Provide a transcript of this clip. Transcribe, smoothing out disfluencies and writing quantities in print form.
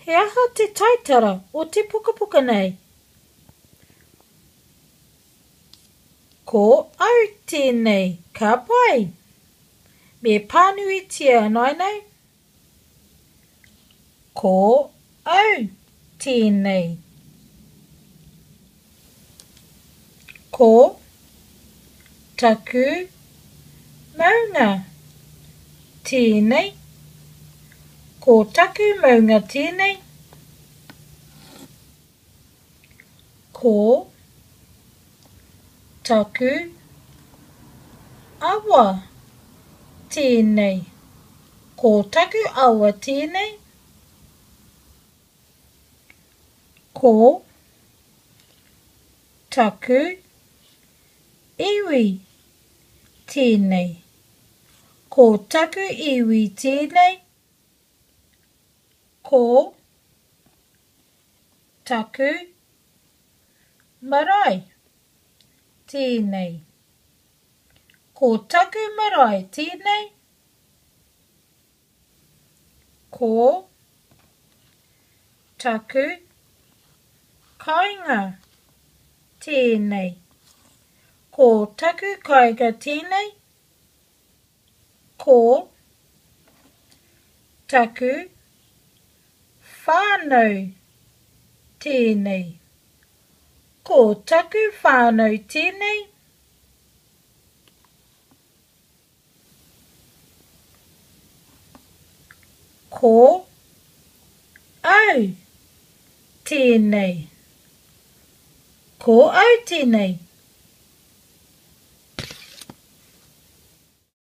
He aha te taitara o te pukapuka nei? Ko au tēnei, ka pai! Me pānuitia ināianei. Ko au tēnei. Ko taku maunga tēnei. Ko taku maunga tēnei. Ko taku awa tēnei. Ko taku awa tēnei. Ko taku iwi tēnei. Ko taku iwi tēnei. Ko taku marae tēnei. Ko taku marae tēnei. Ko taku kāinga tēnei. Ko taku kāinga tēnei. Ko taku whānau tēnei. Ko taku whānau tēnei. Ko au tēnei. Ko au tēnei.